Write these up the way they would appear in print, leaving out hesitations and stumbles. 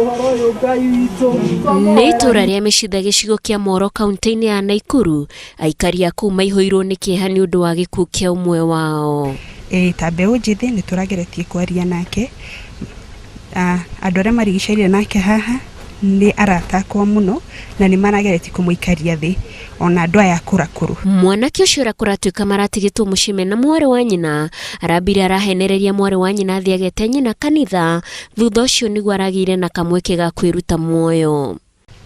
Ũhoro ũyũ Ngai witũ. Nĩ itũũra rĩa Mĩcitha gĩcigo kĩa Moro kaunti-inĩ ya Naikuru, aikari a kũu maihũirwo nĩ kĩeha nĩ ũndũ wa gĩkuũ kĩa ũmwe wao. Ĩĩ ta mbeũ njĩthĩ nĩ tũrageretie kwaria nake, andũ arĩa marigicĩirie nake haha nĩ arata akwa mũno na nĩ marageretie kũmũikaria thĩ ona andũ aya akũrakũrũ. Mwanake ũcio ũrĩa kũratuĩka maratigĩtwo mũciĩ mena mwarĩ wa nyina, arambire arahenereria mwarĩ wa nyina athiĩ agete nyina kanitha, thutha ũcio nĩguo aragĩire na kamweke ga kwĩruta muoyo.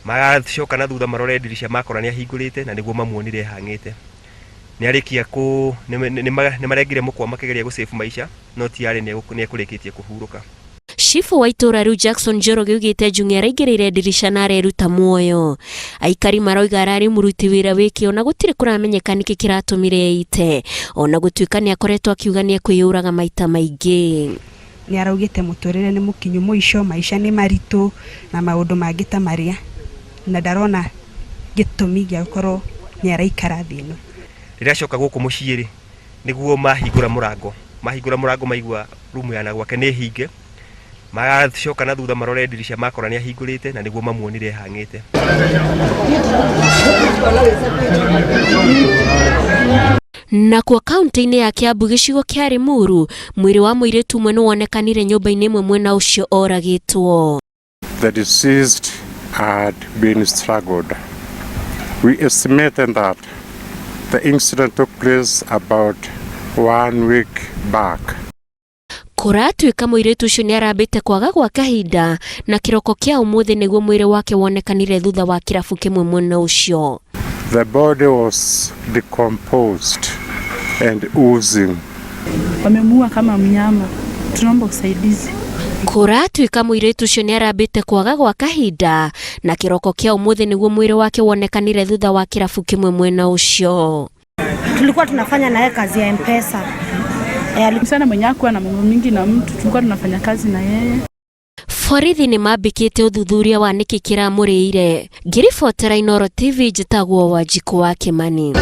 Magacoka na thutha marore ndirica makora nĩ ahingũrĩte na nĩguo mamuonire ehang'ĩte. Nĩ arĩkia kũ nĩ marengire mũkwa makĩgeria gũ save maica no tiyarĩ nĩ ekũrĩkĩtie kũhurũka. Cibũ wa itũũra rĩu Jackson Njoroge oigĩte Njung'e araingĩrĩire ndirica na areruta muoyo. Aikari maroiga ararĩ mũruti wĩra wĩ kĩo na gũtirĩ kũramenyeka nĩkĩ kĩratũmire eite. Ona gũtuĩka nĩ akoretwo akiuga nĩ ekwĩyũraga maita maingĩ. Nĩ araugĩte mũtũrĩre nĩ mũkinyu mũico, maica nĩ maritũ na maũndũ mangĩ ta marĩa, na ndarona gĩtũmi gĩa gũkorwo nĩ araikara thĩ ĩno. Rĩrĩa acoka gũkũ mũciĩ rĩ, nĩguo mahingũra mũrango, mahingũra mũrango maigua rumu ya na gwake nĩ hinge, macoka na thutha marore ndirica makora nĩ ahingũrĩte na nĩguo mamuonire ehang'ĩte. Nakuo kaunti-inĩ ya Kiambu gĩcigo kĩa Limuru, mwĩrĩ wa mũirĩtu ũmwe nĩ wonekanire nyũmba-inĩ ĩmwe mwena ũcio oragĩtwo. The deceased had been strangled. We estimated that the incident took place about 1 week back. Kũratuĩka mũirĩtu ũcio nĩ arambĩte kwaga gwa kahinda na kĩroko kĩa ũmũthĩ nĩguo mwĩrĩ wake wonekanire thutha wa kĩrabu kĩmwe mwena ũcio. The body was decomposed and oozing. Wamemuua kama mnyama. Tunaomba usaidizi. Kũratuĩka mũirĩtu ũcio nĩ arambĩte kwaga gwa kahinda na kĩroko kĩa ũmũthĩ nĩguo mwĩrĩ wake wonekanire thutha wa kĩrabu kĩmwe mwena ũcio. Tulikuwa tunafanya naye kazi ya M-Pesa. Msichana mwenye hakuwa na mambo mingi na mtu, tulikuwa tunafanya kazi na yeye. Borithi nĩ mambĩkĩte ũthuthuria wa nĩkĩ kĩramũrĩire. Ngĩribotera Inooro TV njĩtagwo Wanjikũ wa Kĩmani.